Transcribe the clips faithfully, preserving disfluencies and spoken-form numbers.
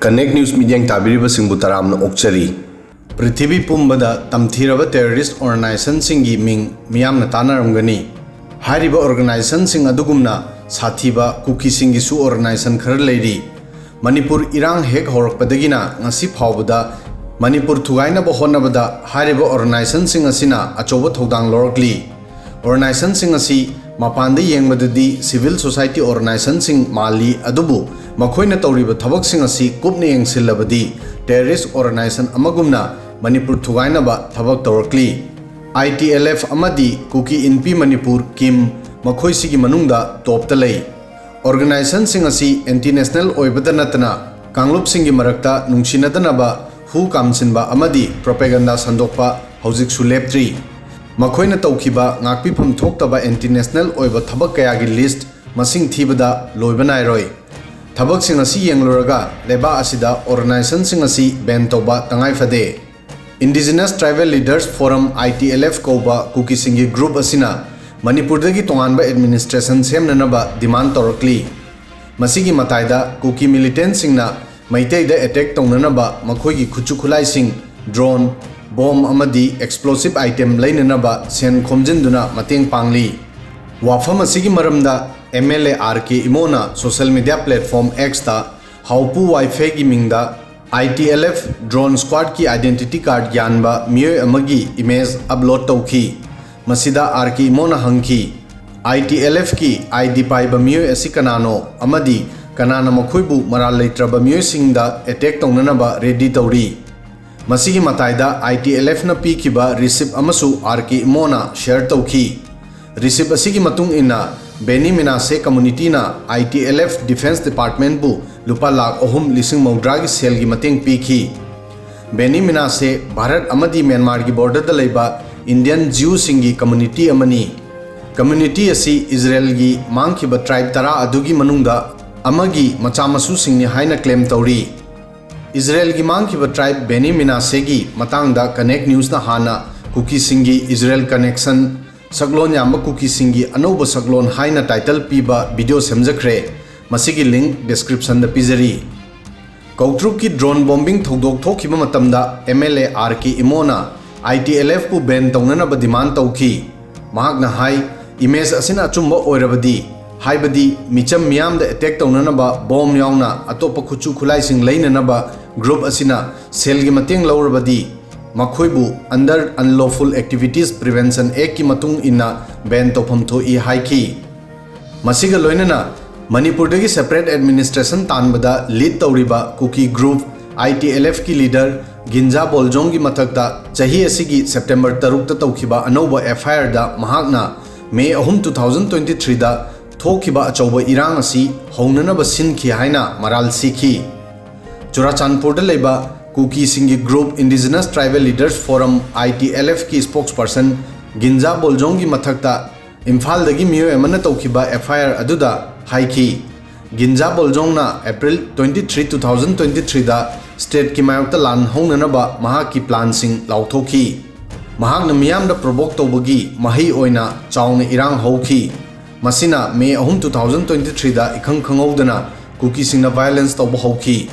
Connect News ꯃꯤꯠꯌꯦꯡ ꯇꯥꯕꯤꯔꯤꯕꯁꯤꯡꯕꯨ ꯇꯔꯥꯝꯅ ꯑꯣꯛꯆꯔꯤ꯫ ꯄ꯭ꯔꯤꯊꯤꯕꯤ ꯄꯨꯝꯕꯗ ꯇꯝꯊꯤꯔꯕ terrorist organizationꯁꯤꯡꯒꯤ ꯃꯤꯡ ꯃꯤꯌꯥꯝꯅ ꯇꯥꯟꯅꯔꯝꯒꯅꯤ꯫ ꯍꯥꯏꯔꯤꯕ organizationꯁꯤꯡ ꯑꯗꯨꯒꯨꯝꯅ ꯁꯥꯊꯤꯕ ꯀꯨꯀꯤꯁꯤꯡꯒꯤꯁꯨ organization ꯈꯔ ꯂꯩꯔꯤ꯫ ꯃꯅꯤꯄꯨꯔ ꯏꯔꯥꯡ ꯍꯦꯛ ꯍꯧꯔꯛꯄꯗꯒꯤꯅ ꯉꯁꯤ ꯐꯥꯎꯕꯗ ꯃꯅꯤꯄꯨꯔ ꯊꯨꯒꯥꯏꯅꯕ ꯍꯣꯠꯅꯕꯗ ꯍꯥꯏꯔꯤꯕ organizationꯁꯤꯡ ꯑꯁꯤꯅ ꯑꯆꯧꯕ ꯊꯧꯗꯥꯡ ꯂꯧꯔꯛꯂꯤ꯫ Organizationꯁꯤꯡ ꯑꯁꯤ ꯃꯄꯥꯟꯗ ꯌꯦꯡꯕꯗꯗꯤ civil society organizationꯁꯤꯡ ꯃꯥꯜꯂꯤ, ꯑꯗꯨꯕꯨ ꯃꯈꯣꯏꯅ ꯇꯧꯔꯤꯕ ꯊꯕꯛꯁꯤꯡ ꯑꯁꯤ ꯀꯨꯞꯅ ꯌꯦꯡꯁꯤꯜꯂꯕꯗꯤ terrorist organization ꯑꯃꯒꯨꯝꯅ ꯃꯅꯤꯄꯨꯔ ꯊꯨꯒꯥꯏꯅꯕ ꯊꯕꯛ ꯇꯧꯔꯛꯂꯤ꯫ ITLF ꯑꯃꯗꯤ ꯀꯨꯀꯤ ꯏꯟꯄꯤ ꯃꯅꯤꯄꯨꯔ, ꯀꯤꯝ, ꯃꯈꯣꯏꯁꯤꯒꯤ ꯃꯅꯨꯡꯗ topꯇ ꯂꯩ꯫ Organizationꯁꯤꯡ ꯑꯁꯤ anti national ꯑꯣꯏꯕꯗ ꯅꯠꯇꯅ ꯀꯥꯡꯂꯨꯞꯁꯤꯡꯒꯤ ꯃꯔꯛꯇ ꯅꯨꯡꯁꯤꯅꯗꯅꯕ ꯍꯨ ꯀꯥꯝꯁꯤꯟꯕ ꯑꯃꯗꯤ propaganda ꯁꯟꯗꯣꯛꯄ ꯍꯧꯖꯤꯛꯁꯨ ꯂꯦꯞꯇ꯭ꯔꯤ꯫ ꯃꯈꯣꯏꯅ ꯇꯧꯈꯤꯕ ꯉꯥꯛꯄꯤꯐꯝ ꯊꯣꯛꯇꯕ anti national ꯑꯣꯏꯕ ꯊꯕꯛ ꯀꯌꯥꯒꯤ list ꯃꯁꯤꯡ ꯊꯤꯕꯗ ꯂꯣꯏꯕ ꯅꯥꯏꯔꯣꯏ꯫ ꯊꯕꯛꯁꯤꯡ ꯑꯁꯤ ꯌꯦꯡꯂꯨꯔꯒ ꯂꯩꯕꯥꯛ ꯑꯁꯤꯗ organizationꯁꯤꯡ ꯑꯁꯤ ban ꯇꯧꯕ ꯇꯉꯥꯏ ꯐꯗꯦ꯫ Indigenous Tribal Leaders Forum, ITLF, ꯀꯧꯕ ꯀꯨꯀꯤꯁꯤꯡꯒꯤ group ꯑꯁꯤꯅ ꯃꯅꯤꯄꯨꯔꯗꯒꯤ ꯇꯣꯉꯥꯟꯕ administration ꯁꯦꯝꯅꯅꯕ demand ꯇꯧꯔꯛꯂꯤ꯫ ꯃꯁꯤꯒꯤ ꯃꯇꯥꯏꯗ ꯀꯨꯀꯤ militantꯁꯤꯡꯅ ꯃꯩꯇꯩꯗ attack ꯇꯧꯅꯅꯕ ꯃꯈꯣꯏꯒꯤ ꯈꯨꯠꯁꯨ ꯈꯨꯠꯂꯥꯏꯁꯤꯡ, drone, bomb ꯑꯃꯗꯤ explosive item ꯂꯩꯅꯅꯕ ꯁꯦꯟ ꯈꯣꯝꯖꯤꯟꯗꯨꯅ ꯃꯇꯦꯡ ꯄꯥꯡꯂꯤ꯫ ꯋꯥꯐꯝ ꯑꯁꯤꯒꯤ ꯃꯔꯝꯗ MLA RK ꯏꯃꯣꯅ social media platform Xꯇ ꯍꯥꯎꯄꯨ ꯋꯥꯏꯐꯩꯒꯤ ꯃꯤꯡꯗ ITLF drone squadꯀꯤ identity card ꯌꯥꯟꯕ ꯃꯤꯑꯣꯏ ꯑꯃꯒꯤ image upload ꯇꯧꯈꯤ꯫ ꯃꯁꯤꯗ RK ꯏꯃꯣꯅ ꯍꯪꯈꯤ, "ITLFꯀꯤ ID ꯄꯥꯏꯕ ꯃꯤꯑꯣꯏ ꯑꯁꯤ ꯀꯅꯥꯅꯣ ꯑꯃꯗꯤ ꯀꯅꯥꯅ ꯃꯈꯣꯏꯕꯨ ꯃꯔꯥꯜ ꯂꯩꯇ꯭ꯔꯕ ꯃꯤꯑꯣꯏꯁꯤꯡꯗ attack ꯇꯧꯅꯅꯕ ready ꯇꯧꯔꯤ?" ꯃꯁꯤꯒꯤ ꯃꯇꯥꯏꯗ ITLFꯅ ꯄꯤꯈꯤꯕ receipt ꯑꯃꯁꯨ RK ꯏꯃꯣꯅ share ꯇꯧꯈꯤ꯫ Receipt ꯑꯁꯤꯒꯤ ꯃꯇꯨꯡ ꯏꯟꯅ, ꯕꯦꯅꯤ ꯃꯤꯅꯥꯁꯦ communityꯅ ITLF Defence Departmentꯄꯨ ꯂꯨꯄꯥ ꯂꯥꯈ ꯑꯍꯨꯝ ꯂꯤꯁꯤꯡ ꯃꯧꯗ꯭ꯔꯥꯒꯤ ꯁꯦꯜꯒꯤ ꯃꯇꯦꯡ ꯄꯤꯈꯤ꯫ ꯕꯦꯅꯤ ꯃꯤꯅꯥꯁꯦ ꯚꯥꯔꯠ ꯑꯃꯗꯤ ꯃ꯭ꯌꯥꯟꯃꯥꯔꯒꯤ borderꯗ ꯂꯩꯕ Indian Jewꯁꯤꯡꯒꯤ community ꯑꯃꯅꯤ꯫ Community ꯑꯁꯤ ꯏꯖꯔꯦꯜꯒꯤ ꯃꯥꯡꯈꯤꯕ tribe ꯇꯔꯥ ꯑꯗꯨꯒꯤ ꯃꯅꯨꯡꯗ ꯑꯃꯒꯤ ꯃꯆꯥ ꯃꯁꯨꯁꯤꯡꯅꯤ ꯍꯥꯏꯅ claim ꯇꯧꯔꯤ꯫ ꯏꯖꯔꯦꯜꯒꯤ ꯃꯥꯡꯈꯤꯕ tribe ꯕꯦꯅꯤ ꯃꯤꯅꯥꯁꯦꯒꯤ ꯃꯇꯥꯡꯗ Connect Newsꯅ ꯍꯥꯟꯅ ꯀꯨꯀꯤꯁꯤꯡꯒꯤ ꯏꯖꯔꯦꯜ connection, ꯁꯛꯂꯣꯟ ꯌꯥꯝꯕ ꯀꯨꯀꯤꯁꯤꯡꯒꯤ ꯑꯅꯧꯕ ꯁꯛꯂꯣꯟ ꯍꯥꯏꯅ title ꯄꯤꯕ video ꯁꯦꯝꯖꯈ꯭ꯔꯦ꯫ ꯃꯁꯤꯒꯤ link descriptionꯗ ꯄꯤꯖꯔꯤ꯫ ꯀꯧꯇ꯭ꯔꯨꯛꯀꯤ drone bombing ꯊꯧꯗꯣꯛ ꯊꯣꯛꯈꯤꯕ ꯃꯇꯝꯗ M L A R K ꯏꯃꯣꯅ I T L F ꯄꯨ ban ꯇꯧꯅꯅꯕ demand ꯇꯧꯈꯤ꯫ ꯃꯍꯥꯛꯅ ꯍꯥꯏ, image ꯑꯁꯤꯅ ꯑꯆꯨꯝꯕ ꯑꯣꯏꯔꯕꯗꯤ, ꯍꯥꯏꯕꯗꯤ ꯃꯤꯆꯝ ꯃꯤꯌꯥꯝꯗ attack ꯇꯧꯅꯅꯕ bomb ꯌꯥꯎꯅ ꯑꯇꯣꯞꯄ ꯈꯨꯠꯁꯨ ꯈꯨꯠꯂꯥꯏꯁꯤꯡ ꯂꯩꯅꯅꯕ group ꯑꯁꯤꯅ ꯁꯦꯜꯒꯤ ꯃꯇꯦꯡ ꯂꯧꯔꯕꯗꯤ, ꯃꯈꯣꯏꯕꯨ under Unlawful Activities Prevention Act ꯀꯤ ꯃꯇꯨꯡ ꯏꯟꯅ ban ꯇꯧꯐꯝ ꯊꯣꯛꯏ ꯍꯥꯏꯈꯤ꯫ ꯃꯁꯤꯒ ꯂꯣꯏꯅꯅ ꯃꯅꯤꯄꯨꯔꯗꯒꯤ separate administration ꯇꯥꯟꯕꯗ lead ꯇꯧꯔꯤꯕ ꯀꯨꯀꯤ group I T L F ꯀꯤ leader ꯒꯤꯟꯖꯥ ꯕꯣꯜꯖꯣꯡꯒꯤ ꯃꯊꯛꯇ ꯆꯍꯤ ꯑꯁꯤꯒꯤ September ꯇꯔꯨꯛꯇ ꯇꯧꯈꯤꯕ ꯑꯅꯧꯕ F I R ꯗ ꯃꯍꯥꯛꯅ May ꯑꯍꯨꯝ, two thousand twenty-three ꯗ ꯊꯣꯛꯈꯤꯕ ꯑꯆꯧꯕ ꯏꯔꯥꯡ ꯑꯁꯤ ꯍꯧꯅꯅꯕ ꯁꯤꯟꯈꯤ ꯍꯥꯏꯅ ꯃꯔꯥꯜ ꯁꯤꯈꯤ꯫ ꯆꯨꯔꯥꯆꯥꯟꯄꯨꯔꯗ ꯂꯩꯕ ꯀꯨꯀꯤꯁꯤꯡꯒꯤ group Indigenous Tribal Leaders Forum, I T L F ꯀꯤ spokesperson ꯒꯤꯟꯖꯥ ꯕꯣꯜꯖꯣꯡꯒꯤ ꯃꯊꯛꯇ ꯏꯝꯐꯥꯜꯗꯒꯤ ꯃꯤꯑꯣꯏ ꯑꯃꯅ ꯇꯧꯈꯤꯕ F I R ꯑꯗꯨꯗ ꯍꯥꯏꯈꯤ, ꯒꯤꯟꯖꯥ ꯕꯣꯜꯖꯣꯡꯅ April twenty-three, two thousand twenty-three ꯗ state ꯀꯤ ꯃꯥꯌꯣꯛꯇ ꯂꯥꯟ ꯍꯧꯅꯅꯕ ꯃꯍꯥꯛꯀꯤ plan ꯁꯤꯡ ꯂꯥꯎꯊꯣꯛꯈꯤ꯫ ꯃꯍꯥꯛꯅ ꯃꯤꯌꯥꯝꯗ provoke ꯇꯧꯕꯒꯤ ꯃꯍꯩ ꯑꯣꯏꯅ ꯆꯥꯎꯅ ꯏꯔꯥꯡ ꯍꯧꯈꯤ꯫ ꯃꯁꯤꯅ May ꯑꯍꯨꯝ, two thousand twenty-three ꯗ ꯏꯈꯪ ꯈꯪꯍꯧꯗꯅ ꯀꯨꯀꯤꯁꯤꯡꯅ violence ꯇꯧꯕ ꯍꯧꯈꯤ꯫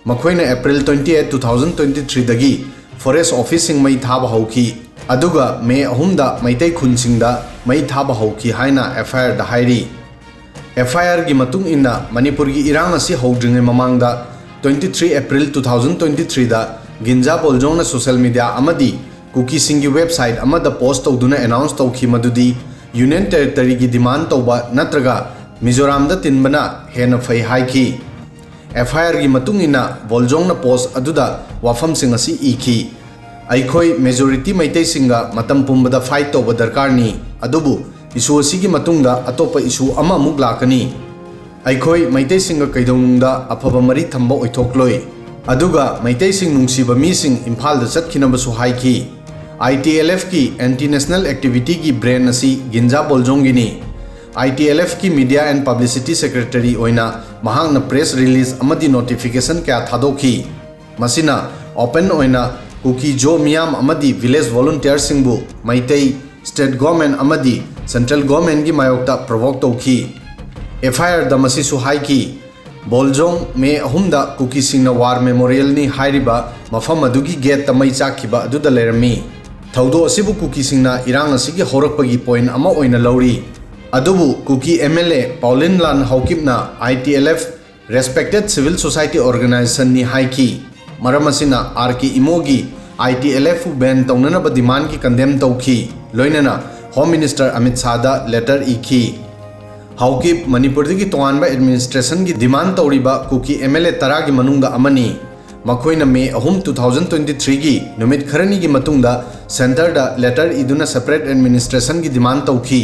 ꯃꯈꯣꯏꯅ April twenty-eight, two thousand twenty-three ꯗꯒꯤ forest office ꯁꯤꯡ ꯃꯩ ꯊꯥꯕ ꯍꯧꯈꯤ, ꯑꯗꯨꯒ May ꯑꯍꯨꯝꯗ ꯃꯩꯇꯩ ꯈꯨꯟꯁꯤꯡꯗ ꯃꯩ ꯊꯥꯕ ꯍꯧꯈꯤ ꯍꯥꯏꯅ F I R ꯗ ꯍꯥꯏꯔꯤ꯫ F I R ꯒꯤ ꯃꯇꯨꯡ ꯏꯟꯅ, ꯃꯅꯤꯄꯨꯔꯒꯤ ꯏꯔꯥꯡ ꯑꯁꯤ ꯍꯧꯗ꯭ꯔꯤꯉꯩ ꯃꯃꯥꯡꯗ twenty-three April two thousand twenty-three ꯗ ꯒꯤꯟꯖꯥ ꯕꯣꯜꯖꯣꯡꯅ social media ꯑꯃꯗꯤ ꯀꯨꯀꯤꯁꯤꯡꯒꯤ website ꯑꯃꯗ post ꯇꯧꯗꯨꯅ announce ꯇꯧꯈꯤ ꯃꯗꯨꯗꯤ Union Territory ꯒꯤ demand ꯇꯧꯕ ꯅꯠꯇ꯭ꯔꯒ ꯃꯤꯖꯣꯔꯥꯝꯗ ꯇꯤꯟꯕꯅ ꯍꯦꯟꯅ ꯐꯩ ꯍꯥꯏꯈꯤ꯫ F I R ꯒꯤ ꯃꯇꯨꯡ ꯏꯟꯅ ꯕꯣꯜꯖꯣꯡꯅ post ꯑꯗꯨꯗ ꯋꯥꯐꯝꯁꯤꯡ ꯑꯁꯤ ꯏꯈꯤ, "ꯑꯩꯈꯣꯏ majority ꯃꯩꯇꯩꯁꯤꯡꯒ ꯃꯇꯝ ꯄꯨꯝꯕꯗ fight ꯇꯧꯕ ꯗꯔꯀꯥꯔꯅꯤ, ꯑꯗꯨꯕꯨ issue ꯑꯁꯤꯒꯤ ꯃꯇꯨꯡꯗ ꯑꯇꯣꯞꯄ issue ꯑꯃꯃꯨꯛ ꯂꯥꯛꯀꯅꯤ꯫ ꯑꯩꯈꯣꯏ ꯃꯩꯇꯩꯁꯤꯡꯒ ꯀꯩꯗꯧꯅꯨꯡꯗ ꯑꯐꯕ ꯃꯔꯤ ꯊꯝꯕ ꯑꯣꯏꯊꯣꯛꯂꯣꯏ"꯫ ꯑꯗꯨꯒ ꯃꯩꯇꯩꯁꯤꯡ ꯅꯨꯡꯁꯤꯕ ꯃꯤꯁꯤꯡ ꯏꯝꯐꯥꯜꯗ ꯆꯠꯈꯤꯅꯕꯁꯨ ꯍꯥꯏꯈꯤ꯫ I T L F ꯀꯤ anti national activity ꯒꯤ brain ꯑꯁꯤ ꯒꯤꯟꯖꯥ ꯕꯣꯜꯖꯣꯡꯒꯤꯅꯤ꯫ I T L F ꯀꯤ media and publicity secretary ꯑꯣꯏꯅ ꯃꯍꯥꯛꯅ press release ꯑꯃꯗꯤ notification ꯀꯌꯥ ꯊꯥꯗꯣꯛꯈꯤ꯫ ꯃꯁꯤꯅ open ꯑꯣꯏꯅ ꯀꯨꯀꯤ ꯖꯣ ꯃꯤꯌꯥꯝ ꯑꯃꯗꯤ village volunteer ꯁꯤꯡꯕꯨ Meitei, state government ꯑꯃꯗꯤ central government ꯀꯤ ꯃꯥꯌꯣꯛꯇ provoke ꯇꯧꯈꯤ꯫ F I R ꯗ ꯃꯁꯤꯁꯨ ꯍꯥꯏꯈꯤ, ꯕꯣꯜꯖꯣꯡ, ꯃꯦ ꯑꯍꯨꯝꯗ ꯀꯨꯀꯤꯁꯤꯡꯅ ꯋꯥꯔ ꯃꯦꯃꯣꯔꯤꯌꯦꯜꯅꯤ ꯍꯥꯏꯔꯤꯕ ꯃꯐꯝ ꯑꯗꯨꯒꯤ ꯒꯦꯠꯇ ꯃꯩ ꯆꯥꯛꯈꯤꯕ ꯑꯗꯨꯗ ꯂꯩꯔꯝꯃꯤ꯫ ꯊꯧꯗꯣꯛ ꯑꯁꯤꯕꯨ ꯀꯨꯀꯤꯁꯤꯡꯅ ꯏꯔꯥꯡ ꯑꯁꯤꯒꯤ ꯍꯧꯔꯛꯄꯒꯤ ꯄꯣꯏꯟꯠ ꯑꯃ ꯑꯣꯏꯅ ꯂꯧꯔꯤ꯫ ꯑꯗꯨꯕꯨ ꯀꯨꯀꯤ ꯑꯦꯝ ꯑꯦꯜ ꯑꯦ ꯄꯥꯎꯂꯤꯟ ꯂꯥꯟ ꯍꯥꯎꯀꯤꯞꯅ I T L F respected civil society ꯑꯣꯔꯒꯅꯥꯏꯖꯦꯁꯟꯅꯤ ꯍꯥꯏꯈꯤ꯫ ꯃꯔꯝ ꯑꯁꯤꯅ ꯑꯥꯔ ꯀꯦ ꯏꯃꯣꯒꯤ ꯑꯥꯏ ꯇꯤ ꯑꯦꯜ ꯑꯦꯐꯄꯨ ꯕꯦꯟ ꯇꯧꯅꯅꯕ ꯗꯤꯃꯥꯟꯒꯤ ꯀꯟꯗꯦꯝ ꯇꯧꯈꯤ꯫ ꯂꯣꯏꯅꯅ ꯍꯣꯝ ꯃꯤꯅꯤꯁꯇꯔ ꯑꯃꯤꯠ ꯁꯥꯍꯗ ꯂꯦꯇꯔ ꯏꯈꯤ꯫ ꯍꯥꯎꯀꯤꯞ ꯃꯅꯤꯄꯨꯔꯗꯒꯤ ꯇꯣꯉꯥꯟꯕ ꯑꯦꯗꯃꯤꯅꯤꯁꯇ꯭ꯔꯦꯁꯟꯒꯤ ꯗꯤꯃꯥꯟ ꯇꯧꯔꯤꯕ ꯀꯨꯀꯤ ꯑꯦꯝ ꯑꯦꯜ ꯑꯦ ꯇꯔꯥꯒꯤ ꯃꯅꯨꯡꯗ ꯑꯃꯅꯤ꯫ ꯃꯈꯣꯏꯅ ꯃꯦ ꯑꯍꯨꯝ, ꯇꯨ ꯊꯥꯎꯖꯟ ꯇ꯭ꯋꯦꯟꯇꯤ ꯊ꯭ꯔꯤꯒꯤ ꯅꯨꯃꯤꯠ ꯈꯔꯅꯤꯒꯤ ꯃꯇꯨꯡꯗ ꯁꯦꯟꯇꯔꯗ ꯂꯦꯇꯔ ꯏꯗꯨꯅ ꯁꯦꯄꯔꯦꯠ ꯑꯦꯗꯃꯤꯅꯤꯁꯇ꯭ꯔꯦꯁꯟꯒꯤ ꯗꯤꯃꯥꯟ ꯇꯧꯈꯤ꯫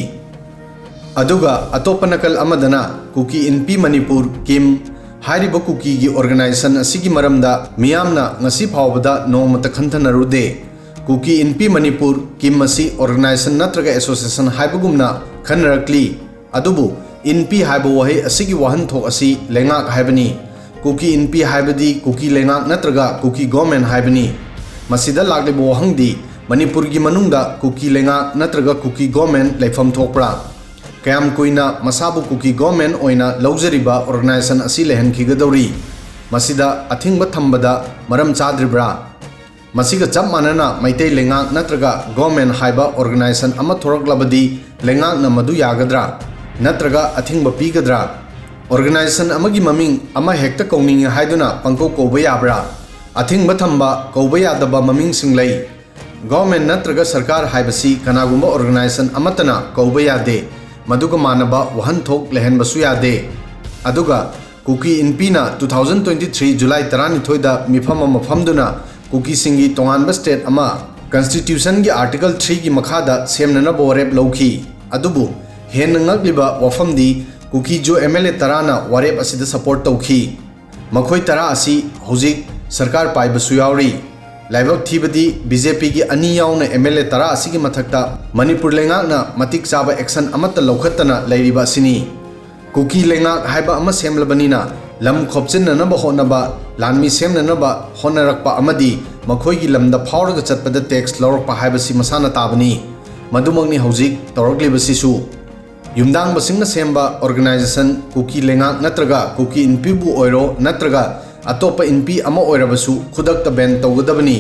ꯑꯗꯨꯒ ꯑꯇꯣꯞꯄ ꯅꯥꯀꯜ ꯑꯃꯗꯅ ꯀꯨꯀꯤ ꯏꯟꯄꯤ ꯃꯅꯤꯄꯨꯔ, ꯀꯤꯝ, ꯍꯥꯏꯔꯤꯕ ꯀꯨꯀꯤꯒꯤ ꯑꯣꯔꯒꯅꯥꯏꯖꯦꯁꯟ ꯑꯁꯤꯒꯤ ꯃꯔꯝꯗ ꯃꯤꯌꯥꯝꯅ ꯉꯁꯤ ꯐꯥꯎꯕꯗ ꯅꯣꯡꯃꯇ ꯈꯟꯊꯅꯔꯨꯗꯦ꯫ ꯀꯨꯀꯤ ꯏꯟꯄꯤ ꯃꯅꯤꯄꯨꯔ, ꯀꯤꯝ, ꯑꯁꯤ ꯑꯣꯔꯒꯅꯥꯏꯖꯦꯁꯟ ꯅꯠꯇ꯭ꯔꯒ ꯑꯦꯁꯣꯁꯤꯌꯦꯁꯟ ꯍꯥꯏꯕꯒꯨꯝꯅ ꯈꯟꯅꯔꯛꯂꯤ꯫ ꯑꯗꯨꯕꯨ ꯏꯟꯄꯤ ꯍꯥꯏꯕ ꯋꯥꯍꯩ ꯑꯁꯤꯒꯤ ꯋꯥꯍꯟꯊꯣꯛ ꯑꯁꯤ ꯂꯩꯉꯥꯛ ꯍꯥꯏꯕꯅꯤ꯫ ꯀꯨꯀꯤ ꯏꯟꯄꯤ ꯍꯥꯏꯕꯗꯤ ꯀꯨꯀꯤ ꯂꯩꯉꯥꯛ ꯅꯠꯇ꯭ꯔꯒ ꯀꯨꯀꯤ ꯒꯣꯔꯃꯦꯟ ꯍꯥꯏꯕꯅꯤ꯫ ꯃꯁꯤꯗ ꯂꯥꯛꯂꯤꯕ ꯋꯥꯍꯪꯗꯤ ꯃꯅꯤꯄꯨꯔꯒꯤ ꯃꯅꯨꯡꯗ ꯀꯨꯀꯤ ꯂꯩꯉꯥꯛ ꯅꯠꯇ꯭ꯔꯒ ꯀꯨꯀꯤ ꯒꯣꯔꯃꯦꯟ ꯂꯩꯐꯝ ꯊꯣꯛꯄ꯭ꯔꯥ? ꯀꯌꯥꯝ ꯀꯨꯏꯅ ꯃꯁꯥꯕꯨ ꯀꯨꯀꯤ ꯒꯣꯔꯃꯦꯟ ꯑꯣꯏꯅ ꯂꯧꯖꯔꯤꯕ ꯑꯣꯔꯒꯅꯥꯏꯖꯦꯁꯟ ꯑꯁꯤ ꯂꯩꯍꯟꯈꯤꯒꯗꯧꯔꯤ? ꯃꯁꯤꯗ ꯑꯊꯤꯡꯕ ꯊꯝꯕꯗ ꯃꯔꯝ ꯆꯥꯗ꯭ꯔꯤꯕ꯭ꯔꯥ? ꯃꯁꯤꯒ ꯆꯞ ꯃꯥꯟꯅꯅ ꯃꯩꯇꯩ ꯂꯩꯉꯥꯛ ꯅꯠꯇ꯭ꯔꯒ ꯒꯣꯔꯃꯦꯟ ꯍꯥꯏꯕ ꯑꯣꯔꯒꯅꯥꯏꯖꯦꯁꯟ ꯑꯃ ꯊꯣꯔꯛꯂꯕꯗꯤ ꯂꯩꯉꯥꯛꯅ ꯃꯗꯨ ꯌꯥꯒꯗ꯭ꯔꯥ? ꯅꯠꯇ꯭ꯔꯒ ꯑꯊꯤꯡꯕ ꯄꯤꯒꯗ꯭ꯔꯥ? ꯑꯣꯔꯒꯅꯥꯏꯖꯦꯁꯟ ꯑꯃꯒꯤ ꯃꯃꯤꯡ ꯑꯃ ꯍꯦꯛꯇ ꯀꯧꯅꯤꯡꯏ ꯍꯥꯏꯗꯨꯅ ꯄꯪꯀꯧ ꯀꯧꯕ ꯌꯥꯕ꯭ꯔꯥ? ꯑꯊꯤꯡꯕ ꯊꯝꯕ, ꯀꯧꯕ ꯌꯥꯗꯕ ꯃꯃꯤꯡꯁꯤꯡ ꯂꯩ꯫ ꯒꯣꯔꯃꯦꯟ ꯅꯠꯇ꯭ꯔꯒ ꯁꯔꯀꯥꯔ ꯍꯥꯏꯕꯁꯤ ꯀꯅꯥꯒꯨꯝꯕ ꯑꯣꯔꯒꯅꯥꯏꯖꯦꯁꯟ ꯑꯃꯠꯇꯅ ꯀꯧꯕ ꯌꯥꯗꯦ꯫ ꯃꯗꯨꯒ ꯃꯥꯟꯅꯕ ꯋꯥꯍꯟꯊꯣꯛ ꯂꯩꯍꯟꯕꯁꯨ ꯌꯥꯗꯦ꯫ ꯑꯗꯨꯒ ꯀꯨꯀꯤ ꯏꯟꯄꯤꯅ two thousand twenty three July ꯇꯔꯥꯅꯤꯊꯣꯏꯗ ꯃꯤꯐꯝ ꯑꯃ ꯐꯝꯗꯨꯅ ꯀꯨꯀꯤꯁꯤꯡꯒꯤ ꯇꯣꯉꯥꯟꯕ ꯁ꯭ꯇꯦꯠ ꯑꯃ ꯀꯟꯁꯇꯤꯇ꯭ꯌꯨꯁꯟꯒꯤ ꯑꯥꯔꯇꯤꯀꯜ ꯊ꯭ꯔꯤꯒꯤ ꯃꯈꯥꯗ ꯁꯦꯝꯅꯅꯕ ꯋꯥꯔꯦꯞ ꯂꯧꯈꯤ꯫ ꯑꯗꯨꯕꯨ ꯍꯦꯟꯅ ꯉꯛꯂꯤꯕ ꯋꯥꯐꯝꯗꯤ ꯀꯨꯀꯤꯖꯨ ꯑꯦꯝ ꯑꯦꯜ ꯑꯦ ꯇꯔꯥꯅ ꯋꯥꯔꯦꯞ ꯑꯁꯤꯗ ꯁꯄꯣꯔꯠ ꯇꯧꯈꯤ꯫ ꯃꯈꯣꯏ ꯇꯔꯥ ꯑꯁꯤ ꯍꯧꯖꯤꯛ ꯁꯔꯀꯥꯔ ꯄꯥꯏꯕꯁꯨ ꯌꯥꯎꯔꯤ꯫ ꯂꯥꯏꯕꯛ ꯊꯤꯕꯗꯤ ꯕꯤ ꯖꯦ ꯄꯤꯒꯤ ꯑꯅꯤ ꯌꯥꯎꯅ ꯑꯦꯝ ꯑꯦꯜ ꯑꯦ ꯇꯔꯥ ꯑꯁꯤꯒꯤ ꯃꯊꯛꯇ ꯃꯅꯤꯄꯨꯔ ꯂꯩꯉꯥꯛꯅ ꯃꯇꯤꯛ ꯆꯥꯕ ꯑꯦꯛꯁꯟ ꯑꯃꯠꯇ ꯂꯧꯈꯠꯇꯅ ꯂꯩꯔꯤꯕ ꯑꯁꯤꯅꯤ꯫ ꯀꯨꯀꯤ ꯂꯩꯉꯥꯛ ꯍꯥꯏꯕ ꯑꯃ ꯁꯦꯝꯂꯕꯅꯤꯅ ꯂꯝ ꯈꯣꯞꯆꯤꯟꯅꯅꯕ ꯍꯣꯠꯅꯕ, ꯂꯥꯟꯃꯤ ꯁꯦꯝꯅꯅꯕ ꯍꯣꯠꯅꯔꯛꯄ ꯑꯃꯗꯤ ꯃꯈꯣꯏꯒꯤ ꯂꯝꯗ ꯐꯥꯎꯔꯒ ꯆꯠꯄꯗ ꯇꯦꯛꯁ ꯂꯧꯔꯛꯄ ꯍꯥꯏꯕꯁꯤ ꯃꯁꯥꯅ ꯇꯥꯕꯅꯤ꯫ ꯃꯗꯨꯃꯛꯅꯤ ꯍꯧꯖꯤꯛ ꯇꯧꯔꯛꯂꯤꯕꯁꯤꯁꯨ꯫ ꯌꯨꯝꯗꯥꯡꯕꯁꯤꯡꯅ ꯁꯦꯝꯕ organization ꯀꯨꯀꯤ ꯂꯩꯉꯥꯛ ꯅꯠꯇ꯭ꯔꯒ ꯀꯨꯀꯤ ꯏꯟꯄꯤꯕꯨ ꯑꯣꯏꯔꯣ ꯅꯠꯇ꯭ꯔꯒ ꯑꯇꯣꯞꯄ ꯏꯟꯄꯤ ꯑꯃ ꯑꯣꯏꯔꯕꯁꯨ ꯈꯨꯗꯛꯇ ban ꯇꯧꯒꯗꯕꯅꯤ꯫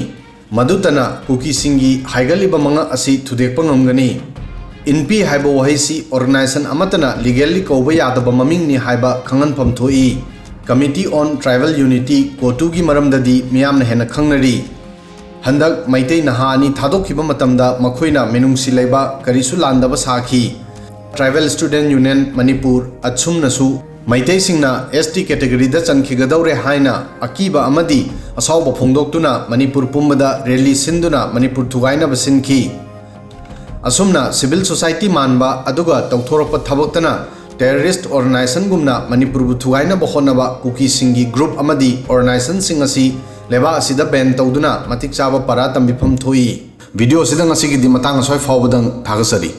ꯃꯗꯨꯇꯅ ꯀꯨꯀꯤꯁꯤꯡꯒꯤ ꯍꯥꯏꯒꯠꯂꯤꯕ ꯃꯉꯛ ꯑꯁꯤ ꯊꯨꯗꯦꯛꯄ ꯉꯝꯒꯅꯤ꯫ ꯏꯟꯄꯤ ꯍꯥꯏꯕ ꯋꯥꯍꯩꯁꯤ organization ꯑꯃꯠꯇꯅ legally ꯀꯧꯕ ꯌꯥꯗꯕ ꯃꯃꯤꯡꯅꯤ ꯍꯥꯏꯕ ꯈꯪꯍꯟꯐꯝ ꯊꯣꯛꯏ꯫ Committee on Tribal Unity, ꯀꯣꯇꯨꯒꯤ ꯃꯔꯝꯗꯗꯤ ꯃꯤꯌꯥꯝꯅ ꯍꯦꯟꯅ ꯈꯪꯅꯔꯤ꯫ ꯍꯟꯗꯛ ꯃꯩꯇꯩ ꯅꯍꯥ ꯑꯅꯤ ꯊꯥꯗꯣꯛꯈꯤꯕ ꯃꯇꯝꯗ ꯃꯈꯣꯏꯅ ꯃꯤꯅꯨꯡꯁꯤ ꯂꯩꯕ ꯀꯔꯤꯁꯨ ꯂꯥꯟꯗꯕ ꯁꯥꯈꯤ꯫ Tribal Student Union Manipur, ꯑꯠꯁꯨꯝꯅꯁꯨ ꯃꯩꯇꯩꯁꯤꯡꯅ S T category ꯗ ꯆꯟꯈꯤꯒꯗꯧꯔꯦ ꯍꯥꯏꯅ ꯑꯀꯤꯕ ꯑꯃꯗꯤ ꯑꯁꯥꯎꯕ ꯐꯣꯡꯗꯣꯛꯇꯨꯅ ꯃꯅꯤꯄꯨꯔ ꯄꯨꯝꯕꯗ rally ꯁꯤꯟꯗꯨꯅ ꯃꯅꯤꯄꯨꯔ ꯊꯨꯒꯥꯏꯅꯕ ꯁꯤꯟꯈꯤ꯫ ꯑꯁꯨꯝꯅ civil society ꯃꯥꯟꯕ ꯑꯗꯨꯒ ꯇꯧꯊꯣꯔꯛꯄ ꯊꯕꯛꯇꯅ terrorist organization ꯒꯨꯝꯅ ꯃꯅꯤꯄꯨꯔꯕꯨ ꯊꯨꯒꯥꯏꯅꯕ ꯍꯣꯠꯅꯕ ꯀꯨꯀꯤꯁꯤꯡꯒꯤ group ꯑꯃꯗꯤ organization ꯁꯤꯡ ꯑꯁꯤ ꯂꯩꯕꯥꯛ ꯑꯁꯤꯗ ban ꯇꯧꯗꯨꯅ ꯃꯇꯤꯛ ꯆꯥꯕ ꯄꯔꯥ ꯇꯝꯕꯤꯐꯝ ꯊꯣꯛꯏ꯫ Video ꯑꯁꯤꯗ ꯉꯁꯤꯒꯤꯗꯤ ꯃꯇꯥꯡ ꯑꯁ꯭ꯋꯥꯏ ꯐꯥꯎꯕꯗꯪ ꯊꯥꯒꯠꯆꯔꯤ꯫